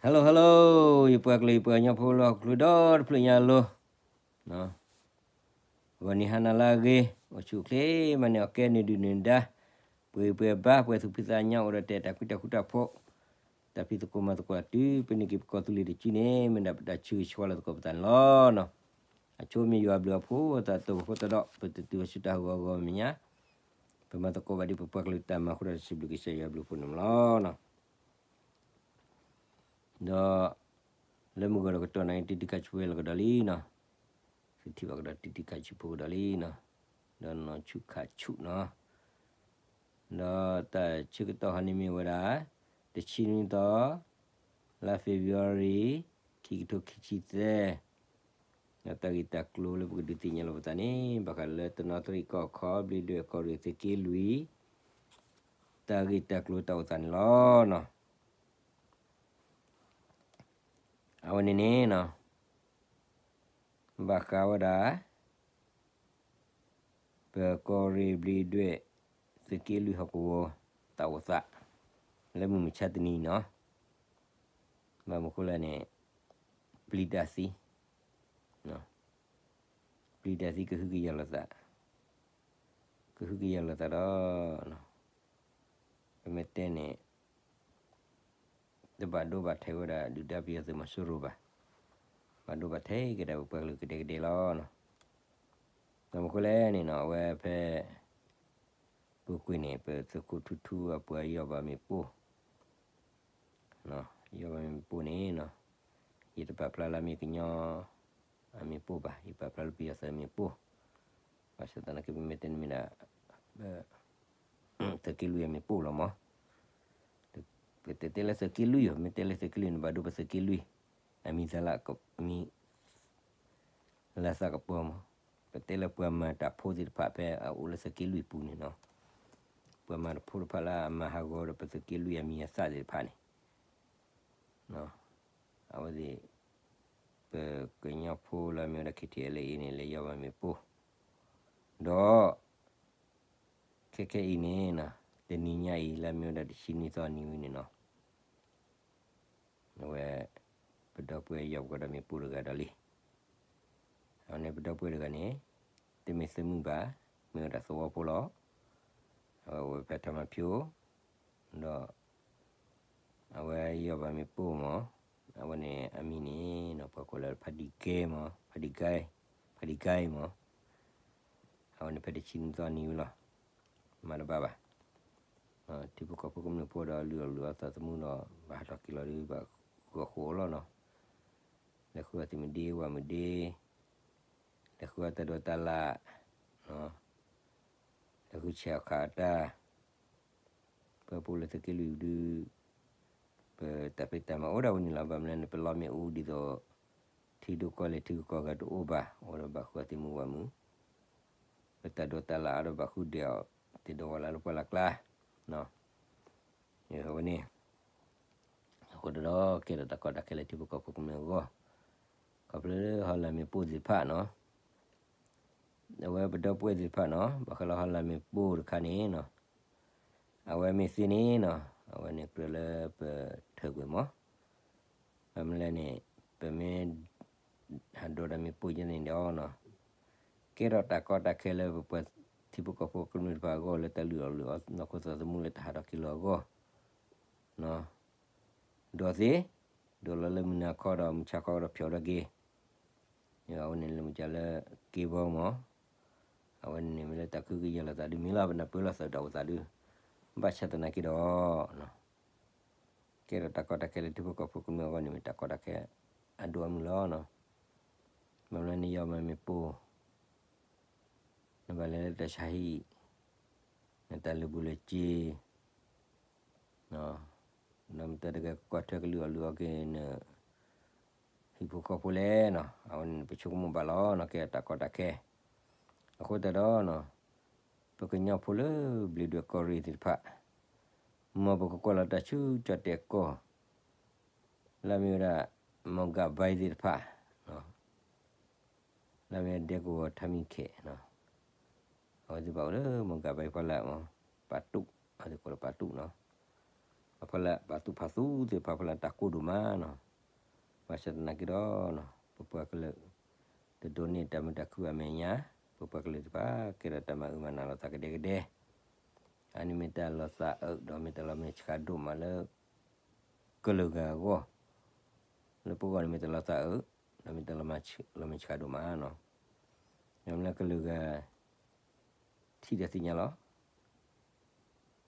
Hello hello, ယပှၤကလုာ်ယပှၤကညီဖိလၢဟီၣ်ခိၣ်ဒီတဖျၢၣ်ညါအလိၤ, ဂီၤနံၤဟါနၤလၢအဂ့ၤ, အိၣ်ဆူၣ်အိၣ်ချ့မးန့ၣ် အီၣ်ကဲနုာ်ဒုၣ်နုာ်ဒါ, ပှဲၤပှဲၤဘါ ပှဲၤသူၣ်ဖှံသးညီ အိၣ်ဒီးတဲာ်တၢ်ကွံတၢ်ဃူတၢ်ဖိး, တၢ်ဖံးသကိးမၤသကိးတုၤ ပန့ၢ်က့ၤပကီၢ်သူလ့ၤတစုန့ၣ် မ့ၢ်ဒၣ်ပတၢ်ဆၢဂ့ၤဆၢဝါလီၤသကိးပသးန့ၣ်လီၤ. အဆိမ့ၢ်ယွၤဘျုးအဖှိၣ်အသးတဂီၤဖိသးဒီး ပတတုၤအဆူတၢ်ဟးဂီၤအဂီၢ်မဲာ်ညါ, ပမၤသကိးဘၣ်ဒ်ပပှၤကလုာ်တၢ်မၤအဃိဒီး စံးဘျုးကစၢ်ယွၤဘျုးအဖှိၣ်န့ၣ်လီၤ. ဒီး လၢမုၢ်ဂီၤဒီးကတီၢ်နၤအံၤ တံတံခါဆူဖိလီၤကဒီးလံနီၤ, သုထံၣ်ဘၣ်ကဒီးတံတံခါဆူဖိကဒီးလံနီၤ, ဒီးနီၢ်ဆူၣ်ခါဆူၣ်နီၤ, ဒီးတၢ်ဆၢကတီၢ်ဟီန့ၣ်မ့ၢ်ဝဲဒၣ် တဆံနွံသီ လါ February ခံကထိခံဆံသၢ, ဒီးတၢ်ဂ့ၢ်တၢ်ကျိၤလၢပကဒုးသ့ၣ်ညါလီၤပသးန့ၣ် ဘၣ်ဃးလၢတနီသရံၣ်ကီၢ်ခီ ဘျံးဒွဲၣ်ကီၢ်ရ့ၣ်သုးက့လွံၢ် တၢ်ဂ့ၢ်တၢ်ကျိၤတၢ်အိၣ်သးန့ၣ်လီၤနီၤ. အဝဲန့ၣ်န့ၣ်နီၤ, ဘၣ်ဃးဝဲဒၣ် ပကီၢ်ရ့ၣ်ဘျံးဒွဲၣ် သုးက့လွံၢ်ဟီၣ်ကဝီၤ တၢ်အိၣ်သး လၢမုၢ်မဆါတနံၤနီၤ, ဘၣ်မနုၤဃိလဲၣ်န့ၣ် ပျံၤတၢ်သံ, ပျံၤတၢ်သံကဟုကယာ်လိာ်သး, ကဟုကယာ်လိာ်သးဒီး ပမ့ၢ်တဲန့ၣ် တဘၣ်ဒိဘၣ်ထံးဝဲဒၣ်ဒုၣ်ဒါပယီၤသုးမီၤစိရိၤဘၣ်, ဘၣ်ဒိဘၣ်ထံးက့ၤဒၣ်ပပှၤကလုာ်ကဒဲကဒဲလီၤ. ဘၣ်မနုၤဃိလဲၣ်န့ၣ်နီၤ အဝဲဖဲ ပူၤကွံာ်န့ၣ် ပသုးခိၣ်ထူထူအပှၤယီၢ်ဘၣ်မ့ၣ်ပိၢ် ယီၢ်ဘၣ်မ့ၣ်ပိၢ်န့ၣ်နီၤ, ယတပာ်ဖျါလၢအမ့ၢ်ကညီအမ့ၣ်ပိၢ်ဘၣ်, ယပာ်ဖျါလၢပယီၤသုးအမ့ၣ်ပိၢ်, ဘၣ်ဆၣ်သနာ်က့ ပမ့ၢ်တဲန့ၣ်မ့ၢ်ဒၣ် သုးက့လွံၢ်အမ့ၣ်ပိၢ်လီၤမး, ပတဲတဲလၢသုးက့လွံၢ်ယီၤ, မ့ၢ်တဲလၢသုးက့လွံၢ်န့ၣ် ဘၣ်ဒိပသုးက့လွံၢ် အမံၤသးလၢ မံၤ လၢသးကပီၤမး, ပတဲလၢပှၤမၤတၢ်ဖိသ့ၣ်တဖၣ်ဖဲအအိၣ်လၢသုးက့လွံၢ်ပူၤန့ၣ်နီၤ, ပှၤမၤတၢ်ဖိတဖၣ်လၢအမၤဟးဂီၤဒီးပသုးက့လွံၢ်အမံၤအသၣ်သ့ၣ်တဖၣ်န့ၣ် အဝဲသ့ၣ် ပကညီဖိလၢအမ့ၢ်ဝဲဒၣ် ခ့ထံၣ်အဲလ်အ့န့ၣ် လဲၤယီၢ်ဘၣ်မ့ၣ်ပိၢ်, ဒီး ခဲခဲအံၤန့ၣ်နီၤ, တနံၤညါအံၤလၢအမ့ၢ်ဝဲဒၣ်တဆံနွံသီနံၤဝံၤန့ၣ်နီၤ, အဝဲ ပဒီပုၢ်ဝဲၢ်ယီၢ်ပကီၢ်ဒီးမ့ၣ်ပိၢ်တဂၤဒီးလံ. အဝဲန့ၣ်ပဒီပုၢ်ဝဲၢ်တဂၤန့ၣ် တမ့ၢ်သုးမုၢ်ဘၣ်, မ့ၢ်ဝဲဒၣ်သဝီဖိလီၤ. အဝဲအိၣ်ဝဲဖဲထးမၤဖၠိ, ဒီး အဝဲယီၢ်ဘၣ်မ့ၣ်ပိၢ်မး, အဝဲန့ၣ်အမံၤန့ၣ်နီၤ ပှၤကိးလၢဖးဒံကဲမး, ဖးဒံကဲ, ဖးဒံကဲမး, အဝဲန့ၣ်ဖဲတဆံနွံသီနံၤဝံၤလီၤ. မၤတဘၣ်ဘၣ်. ထံဖိကီၢ်ဖိကမျၢၢ်ဖိဒီးလုၢ်အီၣ်လုၢ်အီသးသမူဒီး ဘၣ်ဟးထီၣ်က့ၤလီၤဒုး ဘၣ်ဃုအီၣ်ဃုအီလီၤနီၤ. လဲၤဃုအီၣ်သ့ၣ်မုၢ်ဒ့ ဝၣ်မုၢ်ဒ့, လဲၤဃုအီၣ်တၢ်ဒိးတၢ်လၣ်, လဲၤဃုဆဲးအီၣ်ခးအီၣ်တၢ် ပှၤပအိၣ်လၢသုးက့လွံၢ်ဒုး ပတၢ်ဖံးတၢ်မၤအိၣ်ဒၣ်ဝဲန့ၣ်လီၤ. ဘၣ်မနုၤလဲၣ်န့ၣ် ပလီမ့ၣ်အူဒ်သိး ထံဒိၣ်ကီၢ်လဲၢ်ထံဂုၤကီၢ်ဂၤတအိၣ်ဘၣ်, အိၣ်ဒီးဘၣ်ဃုအီၣ်သ့ၣ်မုၢ်ဝၣ်မုၢ်, ပတၢ်ဒိးတၢ်လၣ်အီၤဒီးဘၣ်ဃုဒဲးအီၤ သ့ၣ်ဒီးဝဲလၢပှၢ်လၢ်ကျါ, အဝဲန့ၣ် အဃိဒီး ကဲထီၣ်တၢ်ကီတၢ်ခဲလၢထံဖိကီၢ်ဖိကမျၢၢ်အဂီၢ်, ခီဖျိလၢဟီၣ်လာ်မ့ၣ်ပိၢ်သ့ၣ်တဖၣ်နီၤ အဝဲပဒီပုၢ်ဝဲၢ်သ့ၣ်တဖၣ်နီၤ ဘၣ်ဃးလၢဟီၣ်လာ်မ့ၣ်ပိၢ်တခါန့ၣ်နီၤ, အဝဲမ့ၢ်သ့န့ၣ်နီၤ အဝဲန့ၣ်ကြၢးလၢပထၢၣ်ကွံာ်မး, ဘၣ်မနုၤလဲၣ်န့ၣ် ပမ့ၢ် ဟးဒိးတၢ်မ့ၣ်ပိၢ်ယဲန့ၣ်ဒီးနီၤ, ကဲထီၣ်တၢ်ကီတၢ်ခဲလၢပပှၤထံဖိကီၢ်ဖိကမျၢၢ်တဖၣ်အဂီၢ် လၢတၢ်လုၢ်အီၣ်လုၢ်အီနီၢ်ခိသးသမူလၢတၢ်ဟးထီၣ်က့ၤလီၤအဂီၢ် ဒိးသ့, ဒိးလီၤလၢမုၢ်နၤခီဒီးမုၢ်ဆါခီဒီးဖျိးထီၣ်က့ၤ, အဝဲန့ၣ်လၢမုၢ်ကလၢက့ဘီမး, အဝဲန့ၣ်မ့ၢ်လၢတၢ်ကဟုကယာ်လိာ်သးဒုးမ့ၢ်လီၤ ပနၢ်ပၢၢ်လိာ်သးဒီးအဝဲသးဒုး, ဘၣ်ဆၣ်သနာ်က့ဒီး ကဲထီၣ်တၢ်ကီတၢ်ခဲလၢထံဖိကီၢ်ဖိကမျၢၢ်အဂီၢ်န့ၣ် မ့ၢ်တၢ်ကီတၢ်ခဲအဒိၣ်အမုၢ်လီၤ. ဘၣ်မနုၤနယီၢ်ဘၣ်မ့ၣ်ပိၢ်, နဘၣ်လဲၤလၢတၢ်ဆါဟံၣ်, နတၢ်လၢာ်ဘူၣ်လၢာ်စ့ ဒီးမတၤတဂၤကကွၢ်ထွဲကလုၢ်အီၣ်လုၢ်အီက့ၤန ဟံၣ်ဖိဃီဖိလဲၣ်နီၤ, အဝဲန့ၣ်ပဆိကမိၣ်ဘၣ်လီၤနီၤ ကဲတၢ်ကီတၢ်ခဲ, အဃိသတးဒီး ပကညီဖိလၢဘျံးဒွဲၣ်ကီၢ်ရ့ၣ်သ့ၣ်တဖၣ်, မ်ပကကွၢ်လီၤတၢ်ဆူကၠီၣ်တဲာ်ကီၢ်, လၢအမ့ၢ်ဝဲဒၣ် မီၢ်ကၣ်ဘါသ့ၣ်တဖၣ် လၢအမ့ၢ်ဒဲကဝီၤထါမံၤခဲး, အဝဲသ့ၣ်ဘၣ်အိၣ်လၢမီၢ်ကၣ်ဘါဖီလာ်မး, ပာ်တူၣ်, အဝဲသ့ၣ်ကိးလၢပာ်တူၣ်နီၤ, အဖီလာ်ပာ်သူၣ်ဖးသူသ့ၣ်တဖၣ် ဖီလာ်တၢ်ကိၢ်ဒိၣ်မးနီၤ. ဘၣ်ဆၣ်သနာ်က့ဒီး ပပှၤကလုာ် တဒိးန့ၢ်တၢ်မုာ်တၢ်ခုၣ်အမဲာ်ညါ, ပပှၤကလုာ်သ့ၣ်တဖၣ် ကဲထီၣ်တၢ်မၤအၢမၤနးလိာ်သးကဒဲကဒဲ, အန့ၣ်မ့ၢ်တၢ်လီၤသးအုး ဒီးမ့ၢ်တၢ်လီၤမဲာ်ဆှးဒိၣ်မးလၢ ကလုာ်ဂၤအဂီၢ်, လၢပဂီၢ်န့ၣ်မ့ၢ်တၢ်လီၤသးအုး ဒီးမ့ၢ်တၢ်လီၤမဲာ်ဆှးဒိၣ်မးနီၤ. မ့ၢ်လၢကလုာ်ဂၤ ထံၣ်ဒီးသ့ၣ်ညါလီၤ.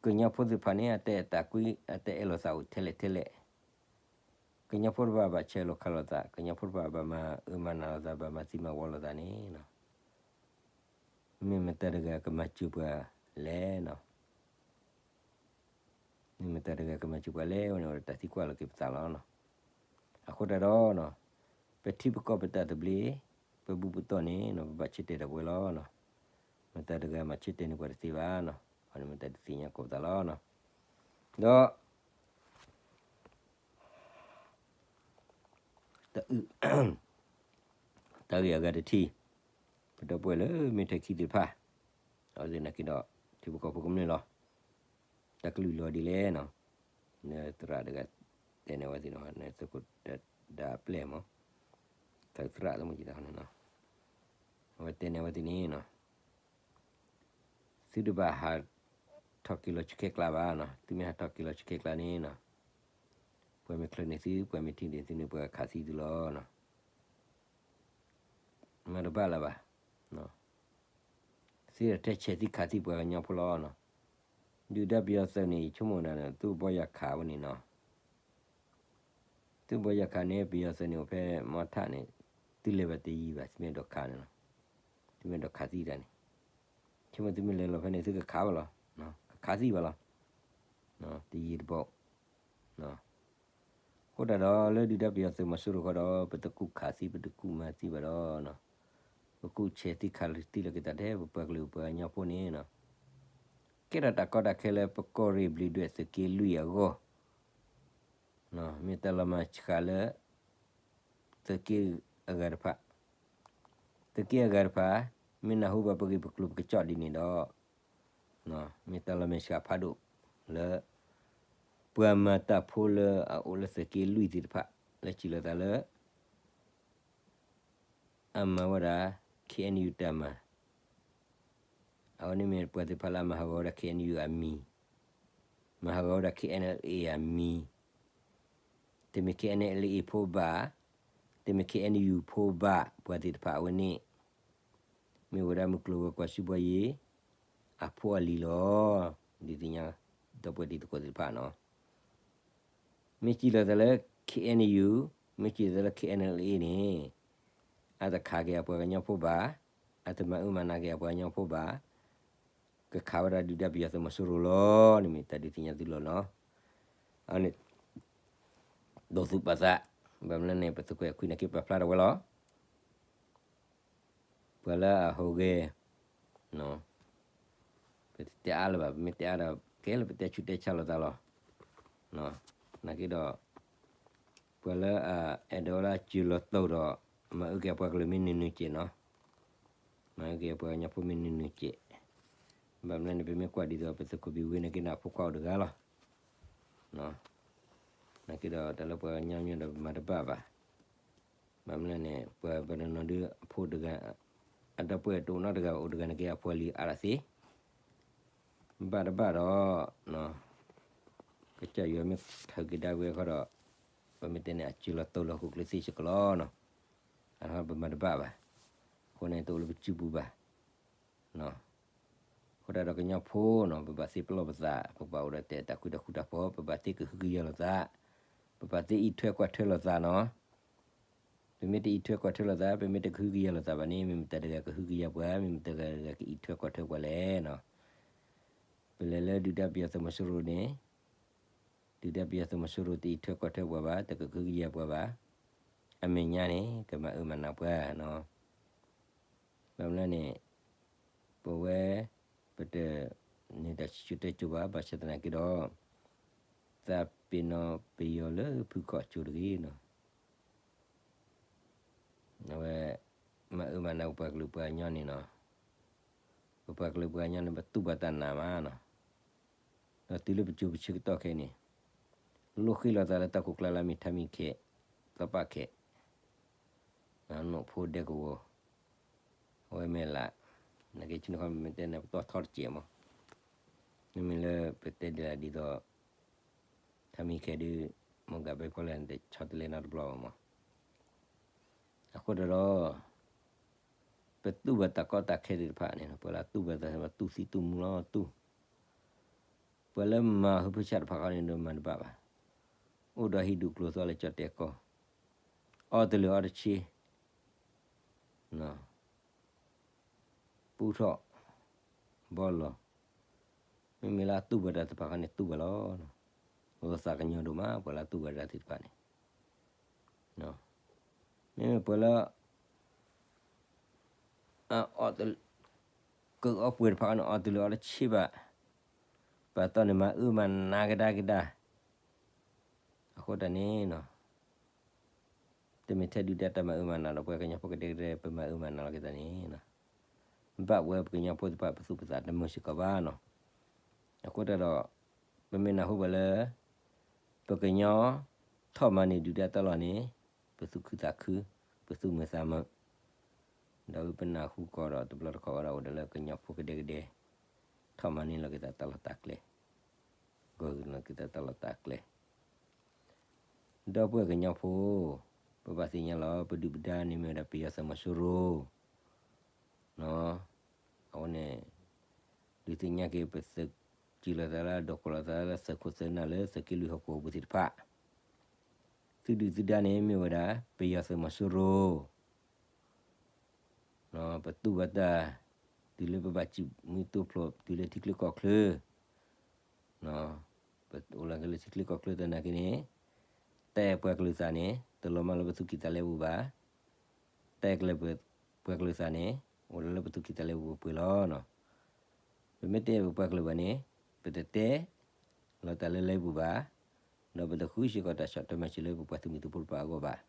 ကညီဖိသ့ၣ်တဖၣ်န့ၣ် အတၢ်အဲၣ်တၢ်ကွံ အတၢ်အဲၣ်လိာ်သးအိၣ်ထဲလဲၣ်ထဲလဲၣ်, ကညီဖိတဖၣ်ဘၣ်ဆဲးလိာ်ခးလိာ်သး, ကညီဖိတဖၣ်ဘၣ်မၤအၢမၤနးလိာ်သး, ဘၣ်မၤသံမၤဝီလိာ်သးန့ၣ် မ့ၢ်မတၤတဂၤကမၤစၢၤပှၤလဲၣ်နီၤ. မ့ၢ်မတၤတဂၤကမၤစၢၤပှၤလဲၣ်ဝဲန့ၣ် အိၣ်ဒီးတၢ်သံကွၢ်လီၤက့ၤပသးလီၤနီၤ. အဃိတၢ်ဒီး ပထံပကီၢ်ပတၢ်သဘျ့ ပဘူၣ်ပတီၢ်န့ၣ်နီၤ ပဘၣ်ဆၢတဲာ်ဒီးပဝဲလီၤနီၤ. မတၤတဂၤမၤဆၢတဲာ်န့ၢ်ပှၤတသ့ဘၣ်နီၤ. အန့ၣ်မ့ၢ်တၢ်ဒုးသ့ၣ်ညါကိးပသးလီၤနီၤ. ဒီး တၢ်အုၣ် တၢ်ဂ့ၢ်အဂၤတထံၣ်, ပဒီပုၢ်ဝဲၢ်လၢမ့ၢ်ထဲခံသ့ၣ်တဖၣ်, အဝဲသ့ၣ်နာ်က့ဒီး ထံဖိကီၢ်ဖိကမျၢၢ်လီၤ. တၢ်ကလုၢ်လီၤဒ်လဲၣ်နီၤ, နသရၣ်တဂၤတဲန့ၢ်ဝဲသ့ၣ်နီၤ, နသုးခိၣ်ဒၢပျဲၢ်မး, တၢ်သရၣ်လၢမ့ၢ်က့ၤတၢ်န့ၣ်နီၤ, အဝဲတဲန့ၢ်ဝဲသ့ၣ်န့ၣ်နီၤ သုတဘၣ်ဟးထီၣ်က့ၤလီၤဆူခဲကျါဘၣ်နီၤ. သုမ့ၢ်ဟးထီၣ်က့ၤလီၤဆူခဲကျါန့ၣ်နီၤ, ပှၤမ့ၢ်ချုးန့ၢ်သု ပှၤမ့ၢ်ထံၣ်န့ၢ်သုန့ၣ် ပှၤကခးသံသုလီၤနီၤ. မၤတဘၣ်လၢၤဘၣ်. သုဒီးထဲဆဲးသံခးသံပှၤကညီဖိလီၤနီၤ. ဒုၣ်ဒါပယီၤသုးန့ၣ် ယဆိကမိၣ်ဒၣ်န့ၣ် သုးဘီယၤခးဝဲန့ၣ်နီၤ. သုးဘီယၤခးန့ၣ် ပယီၤသုးန့ၣ်အိၣ်ဖဲမီထးန့ၣ်, သုလဲၤဘၣ်တယံာ်ဘၣ် သုမ့ၢ်အဲၣ်ဒိးခးန့ၣ်လီၤ. သုမ့ၢ်အဲၣ်ဒိးခးသံတၢ်န့ၣ်, ဆိကမိၣ်သုမ့ၢ်လဲၤလီၤဖဲန့ၣ် သုကခးဘၣ်လီၤ. ကခးသံဘၣ်လီၤ. တယံာ်တဘီ အဃိတၢ်ဒီးလၢဒုၣ်ဒါပယီၤသုးမီၤစိရိၤဃီဒီး ပတကူၣ်ခးသံ ပတကူၣ်မၤသံဘၣ်ဒီး ပကူၣ်ဆဲးသံခးသံလီၤက့ၤသးထဲ ပပှၤကလုာ်ပှၤကညီဖိန့ၣ်နီၤ, ကဲထီၣ်တၢ်ကီတၢ်ခဲလၢပကီၢ်ရ့ၣ်ဘျံးဒွဲၣ်သုးက့လွံၢ်အဂီၢ်, မ့ၢ်တၢ်လီၤမၢ်ဆှးလၢ သုးက့အဂၤတဖၣ်, သုးက့အဂၤတဖၣ် မ့ၢ်နၢ်ဟူဘၣ်ပဂ့ၢ်ပကျိၤပကစီၣ်ဒ်န့ၣ်ဒီး မ့ၢ်တၢ်လီၤမၢ်ဆှးဖးဒိၣ်လၢ ပှၤမၤတၢ်ဖိလၢအအိၣ်လၢသုးက့လွံၢ်သ့ၣ်တဖၣ် လၢစံးလီၤသးလၢ အမၤဝဲဒၣ် ခ့ၣ်အဲၣ်ယူၣ် တၢ်မၤ, အဝဲန့ၣ်မ့ၢ်ပှၤသ့ၣ်တဖၣ်လၢအမၤဟးဂီၤဝဲဒၣ် ခ့ၣ်အဲၣ်ယူၣ် အမံၤ, မၤဟးဂီၤဝဲဒၣ် ခ့ၣ်အဲၣ်အလ်အ့ အမံၤ, တမ့ၢ် ခ့ၣ်အဲၣ်အလ်အ့ ဖိဘၣ်, တမ့ၢ် ခ့ၣ်အဲၣ်ယူၣ် ဖိဘၣ် ပှၤသ့ၣ်တဖၣ်အဝဲန့ၣ် မ့ၢ်ဝဲဒၣ်မုၢ်ကျိၤဝဲၤကွာ်စုဘီယ့ၤ အဖိအလံၤလီၤ. ဒ်သ့ၣ်ညါ ဒီပုၢ်ဝဲၢ်တံၤသကိးသ့ၣ်တဖၣ်နီၤ, မ့ၢ်စံးလီၤသးလၢ ခ့ၣ်အဲၣ်ယူၣ်, မ့ၢ်စံးလီၤသးလၢ ခ့ၣ်အဲၣ်အလ်အ့န့ၣ် အတခးက့ၤအပှၤကညီဖိဘၣ်, အတမၤအၢမၤနးက့ၤအပှၤကညီဖိဘၣ်, ကခးဝဲဒၣ်ဒုၣ်ဒါပယီၤသုးမီၤစိရိၤလီၤန့ၣ် မ့ၢ်တၢ်ဒုးသ့ၣ်ညါသုလီၤနီၤ. အန့ၣ် ဒိးသူၣ်ပာ်သး, ဘၣ်မနုၤန့ၣ် ပသုးခိၣ်အဲၣ်ခွံနာ်က့ပာ်ဖျါထီၣ်ဝဲလီၤ. ပှၤလၢအဟူးဂဲၤ ပတတဲအါလၢၤဘၣ်, ပမ့ၢ်တဲအါဒီး ကဲလၢပတဲဆူးတဲဆါလိာ်သးလီၤ. နာ်က့ဒီး ပှၤလၢအအဲၣ်ဒိးဝဲဒၣ်စၢၤလီၤတိာ်ဒီး မၤအုၣ်က့ၤအပှၤကလုာ်မ့ၢ်နုာ်နုာ်စဲးနီၤ, မၤအုၣ်က့ၤအပှၤကညီဖိမ့ၢ်နုာ်နုာ်စဲး, ဘၣ်မနုၤန့ၣ် ပမ့ၢ်ကွၢ်ဒ်သိး ပသုးခိၣ်ဘံၣ်ဝ့နာ်က့န့ၣ် အဖိခွါအိၣ်တဂၤလီၤ. နာ်က့ဒီး တၢ်လၢပှၤကညီမ့ၢ်ဒီးပမၤတဘၣ်ဘၣ်. ဘၣ်မနုၤန့ၣ် ပှၤပနီၢ်ဒုးအဖိတဂၤ, အဒီပုၢ်ဝဲၢ်တအိၣ်နီတဂၤ အိၣ်တဂၤန့ၣ်က့ အဖိအလံၤအါဒၣ်သ့, ဘၣ်တဘၣ်ဒီး ကစၢ်ယွၤမ့ၢ်ထုးက့ၤဒၣ်ဝဲဃီဒီး ပမ့ၢ်တဲန့ၣ် အစၢၤလီၤတိာ်လီၤဟူးကျဲသ့စ့ၢ်ကီးလီၤနီၤ. အပမၤတဘၣ်ဘၣ်. အဃိန့ၣ် တအိၣ်လၢပစုပူၤဘၣ်. အဃိတၢ်ဒီးကညီဖိနီၤ ပဘၣ်သ့ပလီၢ်ပသး, ပဘၣ်အိၣ်ဒီးတဲတၢ်ကွံတၢ်ဃူတၢ်ဖိး, ပဘၣ်သ့ကဟုကယာ်လိာ်သး, ပဘၣ်သ့အံးထွဲကွၢ်ထွဲလိာ်သးနီၤ. ပမ့ၢ်တအံးထွဲကွၢ်ထွဲလိာ်သး, ပမ့ၢ်တကဟုကယာ်လိာ်သးဘၣ်န့ၣ် မ့ၢ်မတၤတဂၤကဟုကယာ်ပှၤ, မ့ၢ်မတၤတဂၤကအံးထွဲကွၢ်ထွဲပှၤလဲၣ်နီၤ. ပလဲၤလၢဒုၣ်ဒါပယီၤသုးမီၤစိရိၤန့ၣ်, ဒုၣ်ဒါပယီၤသုးမီၤစိရိၤတအံးထွဲကွၢ်ထွဲပှၤဘၣ်, တကဟုကယာ်ပှၤဘၣ်, အမဲာ်ညါန့ၣ် ကမၤအၢမၤနးပှၤနီၤ. ဘၣ်မနုၤန့ၣ် ပဝဲ ပတန့ၢ်တၢ်စံၣ်စိၤတဲစိၤဘၣ်, ဘၣ်ဆၣ်သနာ်က့ဒီး သးပ့ၤနီၣ်ပယီၤလၢဖုခီၣ်ကၠိတဂ့ၤနီၤ. အဝဲ မၤအၢမၤနးပပှၤကလုာ်ပှၤကညီန့ၣ်နီၤ, ပပှၤကလုာ်ပှၤကညီန့ၣ် ပတူၢ်ဘၣ်တၢ်နာ်မးနီၤ. ဒီးတုၤလၢပစိၤပဆၢကတီၢ်ခဲအံၤန့ၣ် လိၣ်ဃ့လိာ်သးလၢတၢ်ကိးကျါလၢအမ့ၢ်ထါမံၤခဲ, သီပၣ်ခဲ, နီၢ်ဖိဒဲကဝီၤ, အဝဲမ့ၢ်လၢ, နကဲဆ့ၣ်နီၤခီမ့ၢ်တဲန့ၣ် ပတီၢ်ထီတစဲးမး, မ့မ့ၢ်လၢပတဲဒ်လဲၣ်ဒ်သိး, ထါမံၤခဲဒုး, မ့ၢ်ကဘၣ်ဖီလဲၣ်န့ၣ် တဆီတလဲနီတဘျီဘၣ်မး, အဃိတၢ်ဒီး ပတူၢ်ဘၣ်တၢ်ကီတၢ်ခဲသ့ၣ်တဖၣ်န့ၣ် ပှၤလၢအတူၢ်ဘၣ်တၢ် တူၢ်သံတူၢ်မူလီၤတူၢ်, ပှၤလၢမၤဟုဖၢဆၣ်တဖၣ်ဃီန့ၣ် ဒိးမၤတဘၣ်ဘၣ်, အိၣ်ဒီးဟံၣ်ဒူၣ်ကျိၤသီလၢကၠီၣ်တဲာ်ကီၢ်, အီၣ်တလၢအီတဆ့ ပူထီၣ်, ဘီလီၤ, မ့မ့ၢ်လၢအတူၢ်ဘၣ်တၢ်သ့ၣ်တဖၣ်ဃီန့ၣ် တူၢ်ဘၣ်လီၤ, လီၤသးကညီၤဒိၣ်မး ပှၤလၢအတူၢ်ဘၣ်တၢ်သ့ၣ်တဖၣ်န့ၣ်, မ့မ့ၢ်ပှၤလၢ အအီၣ်တ, ကအီၣ်ပှဲၤတဖၣ်ဃီန့ၣ် အီၣ်တလၢအီတဆ့ဘၣ်, ပာ်တီၢ်န့ၣ်မၤအၢမၤနးကဒါကဒါ, အဃိတၢ်န့ၣ်နီၤ တမ့ၢ်ထဲဒုၣ်ဒါတၢ်မၤအၢမၤနးဒီး ပှၤကညီဖိကဒဲကဒဲ ပမၤအၢမၤနးလီၤက့ၤသးန့ၣ်နီၤ, ဘၣ်ဝဲပကညီဖိသ့ၣ်တဖၣ်ပသူၣ်ပသးတမုာ်စ့ၢ်ကီးဘၣ်နီၤ, အဃိတၢ်ဒီး ပမ့ၢ်နၢ်ဟူဘၣ်လၢ ပကညီ ထီၣ်မၤန့ၢ်ဒုၣ်ဒါတၢ်လီၢ်န့ၣ် ပသူၣ်ခုသးခု, ပသူၣ်မုာ်သးမုာ်, ဒီးပနၢ်ဟူကီးဒီးတဘျီတခီၣ်ဝဲဒၣ်အိၣ်ဒီးလၢကညီဖိကဒဲကဒဲ ထီၣ်မၤန့ၢ်လီၤက့ၤသးတၢ်လီၢ်တၢ်ကျဲ, ဂီၢ်လီၤက့ၤသးတၢ်လီၢ်တၢ်ကျဲ ဒီပုၢ်ဝဲၢ်ကညီဖိ, ပဘၣ်သ့ၣ်ညါလီၤ ပဒုၣ်ပဒါန့ၣ်မ့ၢ်ဝဲဒၣ်ပယီၤသုးမီၤစိရိၤ, အဝဲန့ၣ် ဒုးသ့ၣ်ညါက့ၤပသုးကံၢ်လိာ်သးလၢအဒိးကိးလိာ်သးလၢသုးခိၣ်သုးနၢ်လၢသုးက့လွံၢ်ဟီၣ်ကဝီၤပူၤသ့ၣ်တဖၣ်, သုဒုၣ်သုဒါန့ၣ်မ့ၢ်ဝဲဒၣ် ပယီၤသုးမီၤစိရိၤ ပတူၢ်ဘၣ်တၢ် တုၤလၢပဘၣ်စံးမံတိဖျိးတုၤလၢထံချၢကီၢ်ချၢ, ပအိၣ်လၢကလၢထံချၢကီၢ်ချၢသနာ်က့န့ၣ်, တၢ်အဲၣ်ပှၤကလုာ်သးန့ၣ် တလီၤမၢ်လၢပသူၣ်ကံၢ်သးလဲပူၤဘၣ်, တၢ်အဲၣ်ကျဲၤပှၤကလုာ်သးန့ၣ် အိၣ်လၢလၢပသူၣ်ကံၢ်သးလဲပူၤပှဲၤလီၤ. ပမ့ၢ်တအဲၣ်ပပှၤကလုာ်ဘၣ်န့ၣ်, ပတတဲ လီၤတၢ်လၢလၢပူၤဘၣ်, ဒီးပတဃုစ့ၢ်ကီးတၢ်ဆီၣ်ထွဲမၤစၢၤလၢပပှၤသုးမုၢ်သံၣ်ဘိတဖၣ်အဂီၢ်ဘၣ်.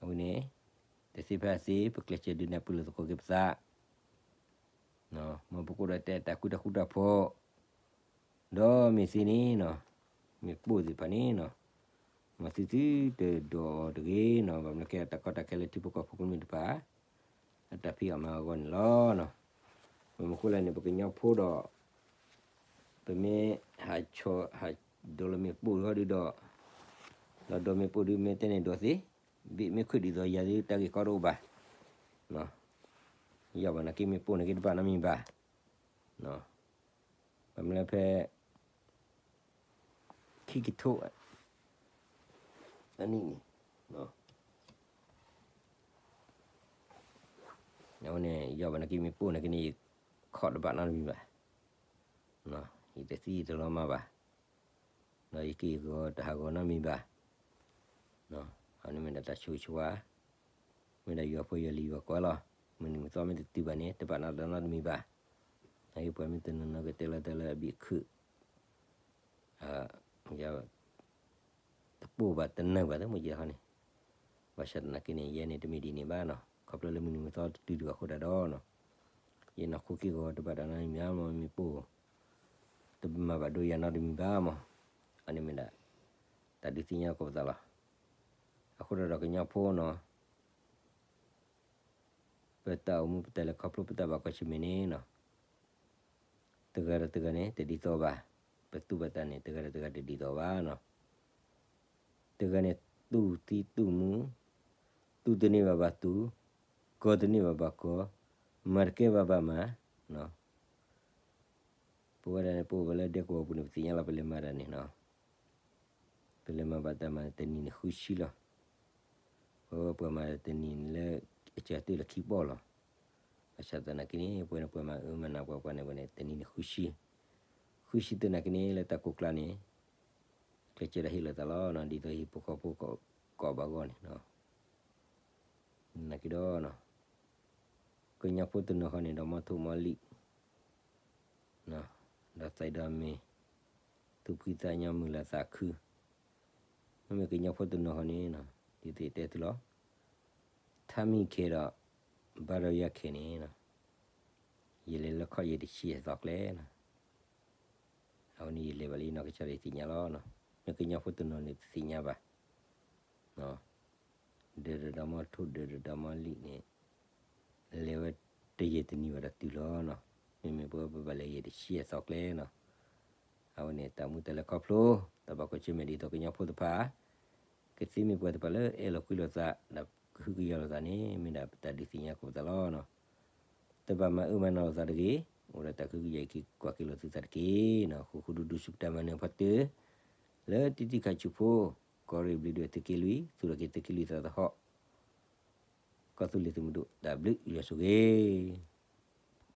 အဝဲန့ၣ် တသ့ဖဲအသ့ ပကျဲးစၢးဒုးနၢ်ပၢၢ်လိာ်သကိးက့ၤပသး, မ်ပကအိၣ်ဒီးတၢ်အဲၣ်တၢ်ကွံတၢ်ဃူတၢ်ဖိး, ဒီးမ့ၢ်သ့န့ၣ်နီၤ, မ့ၢ်ပိၢ်သ့ၣ်တဖၣ်န့ၣ်နီၤ, မၤသုသုတဒိးအီၤတဂ့ၤနီၤ, ဘၣ်မနုၤကဲတၢ်ကီတၢ်ခဲလၢထံဖိကီၢ်ဖိကမျၢၢ်တဖၣ် အတၢ်ဖံးအီၣ်မၤအီၣ်အဂီၢ်န့ၣ်လီၤ. ပမ့ၢ်ဃိလဲၣ်န့ၣ် ပကညီဖိဒီး ပမ့ၢ်ဟးဆီၣ်ဟးဒိးလီၤမ့ၣ်ပိၢ်ဟီဒုဒီး, ဒီးဒိးမ့ၣ်ပိၢ်ဒု မ့ၢ်တဲန့ၣ်ဒိးသ့, ဘ့ၣ်မ့ၢ်ခုၣ်ဒ်သိးယၤဒု တၢ်ဂ့ၢ်ကီတအိၣ်ဘၣ်. ယီၢ်ဘၣ်နာ်က့မ့ၣ်ပိၢ်နာ်က့တဘၣ်နီတမံၤဘၣ်. ပမ့ၢ်လၢဖဲ ခံကထိ အနံၣ်န့ၣ်, အဝဲန့ၣ် ယီၢ်ဘၣ်နာ်က့မ့ၣ်ပိၢ်နာ်က့န့ၣ် ယခီၣ်တဘၣ်နီတမံၤဘၣ်. ယတသံယတလီၤမၢ်ဘၣ်, ဒီးယက့ၢ်ဂီၤတဟးဂီၤနီတမံၤဘၣ်. အန့ၣ်မ့ၢ်ဒၣ်တၢ်ဆိၣ်ဂ့ၤဆိၣ်ဝါ, မ့ၢ်ဒၣ်ယွၤဖိယွၤလံၤယွၤကီလီၤ. မုၢ်နံၤမုၢ်သီမ့ၢ်တတုၤဘၣ်န့ၣ် တဘၣ်နီတမံၤဘၣ်. နာ်က့ပှၤမ့ၢ်တနီၤနီၤကတဲလီၤတၢ်လၢအဘံၣ်အခုၣ် တပိၢ်ဘၣ်တနၢၤဘၣ်သ့ၣ်မ့ၢ်ယဲၢ်ခီန့ၣ်, ဘၣ်ဆၣ်သနာ်က့န့ၣ် ယဲန့ၣ်တမ့ၢ်ဒ်န့ၣ်ဘၣ်နီၤ, ခီဖျိလၢမုၢ်နံၤမုၢ်သီတတုၤဒံးဘၣ်အဃိတၢ်ဒီးနီၤ, ယနီၢ်ခိက့ၢ်ဂီၤတဘၣ်တၢ်နီတမံၤဘၣ်မ့ၢ်ပိၢ်, တမၤဘၣ်ဒိယၤနီတမံၤဘၣ်မ့ၢ်, အန့ၣ်မ့ၢ်ဒၣ် တၢ်ဒုးသ့ၣ်ညါကီးပသးလီၤ. အဃိတၢ်ဒီးကညီဖိနီၤ ပတၢ်အိၣ်မူပတၢ်လဲၤခီဖျိပတၢ်ဘၣ်ကွၢ်ဆၢၣ်မဲာ်န့ၣ်နီၤ, တဂၤဒီးတဂၤန့ၣ် တဒ်သိးဘၣ်, ပသူၣ်ဘၣ်တၢ်န့ၣ် တဂၤဒီးတဂၤတဒ်သိးဘၣ်နီၤ, တဂၤန့ၣ် တူၢ်သံတူၢ်မူ, တူၢ်တန့ၢ်ဘၣ်ဘၣ်တူၢ်, ကီတန့ၢ်ဘၣ်ဘၣ်ကီ, မၤတကဲဘၣ်ဘၣ်မၤ, ပဝဲဒၣ်န့ၣ် ပအိၣ်ဝဲလၢဒဲကဝီၤပူၤန့ၣ် ပသ့ၣ်ညါလီၤ ပလဲၤမၤတၢ်န့ၣ်နီၤ ပလဲၤမၤဘၣ်တၢ်မၤတနံၤန့ၣ်ဃုဆံလီၤ. ပဝဲပှၤမၤတနံၤန့ၣ်လၢ အစှၤတၢၢ်လၢခံပီၢ်လီၤ. ဘၣ်ဆၣ်သနာ်က့န့ၣ် ပဝဲန့ၣ်ပှၤမၤအၢမၤနးပှၤပှၤန့ၣ် ပဝဲန့ၣ် တနံၤန့ၣ်ဃုဆံ, ဃုဆံသနာ်က့န့ၣ် လၢတၢ်ကိးကျါန့ၣ် ကျဲးစၢးဒီးဟ့ၣ်လီၤသးလီၤ ဒ်သိးဟံၣ်ဖိဃီဖိကိးဘၣ်ဂီၢ်န့ၣ် နာ်က့ဒီး ကညီဖိတနီၤဃီန့ၣ် ဒီးမီထိၣ်မီလံၣ် ဒီးသးဒီးမ့ၢ် သူၣ်ဖှံသးညီမုာ်လၤသးခု, မ့မ့ၢ်ကညီဖိတနီၤဃီန့ၣ် ဒ်သိးတဲသုလီၤ, ထါမံၣ်ခဲဒီး ဘါဒီးယၤခဲန့ၣ် ယလဲၤလၢခီၣ်ယဲၢ်တဆံအသီကျဲနီၤ, အဝဲန့ၣ်ယလဲၤဘၣ်လၢယနီၢ်ကစၢ်ဒၣ်ယသ့ၣ်ညါလီၤ. မ့ၢ်ကညီဖိတနီၤန့ၣ်တသ့ၣ်ညါဘၣ်. ဒၢးတဒီမီထိၣ် ဒၢးတဒီမီလံာ်န့ၣ် လဲၤဝဲတယဲၢ်တနံၤဘၣ်ဒီးတုၤလီၤနီၤ. မ့မ့ၢ်ပဝဲပဘၣ်လဲၤယဲၢ်တဆံအသီကျဲနီၤ. အဝဲန့ၣ်တၢ်မူတၢ်လဲၤခီဖျိ တၢ်ဘၣ်ကွၢ်ဆၢၣ်မဲာ်ဒ်သိးကညီဖိတဖၣ် ကသ့မ့ၢ်ပှၤတဖၣ်လၢအဲၣ်လိာ်ကွံလိာ်သး ဒီးကဟုကယာ်လိာ်သးန့ၣ် မ့ၢ်ဒၣ်တၢ်ဒုးသ့ၣ်ညါကိးပသးလီၤနီၤ. တဘၣ်မၤအၢမၤနးလိာ်သးတဂ့ၤ, အိၣ်ဒီးတၢ်ကဟုကယာ်အခံကွၢ်က့ၤလိာ်သုသးတက့ၢ်နီၤ. ဃိဃိဒူဒူစူၢ်က့ၤတၢ်မၤနၢၤဖီတၢၢ် လၢတံတံခါဆူးဖိ ကီၢ်ရ့ၣ်ဘျုးဒိၣ်သုးက့လွံၢ် သူၣ်ထီၣ်က့ၤသုးက့လွံၢ်သးသဟီၣ် ကီၢ်သူလ့ၤသုးမုၢ်ဒိၣ် တၢ်ဘျုးယွၤဆိၣ်ဂ့ၤ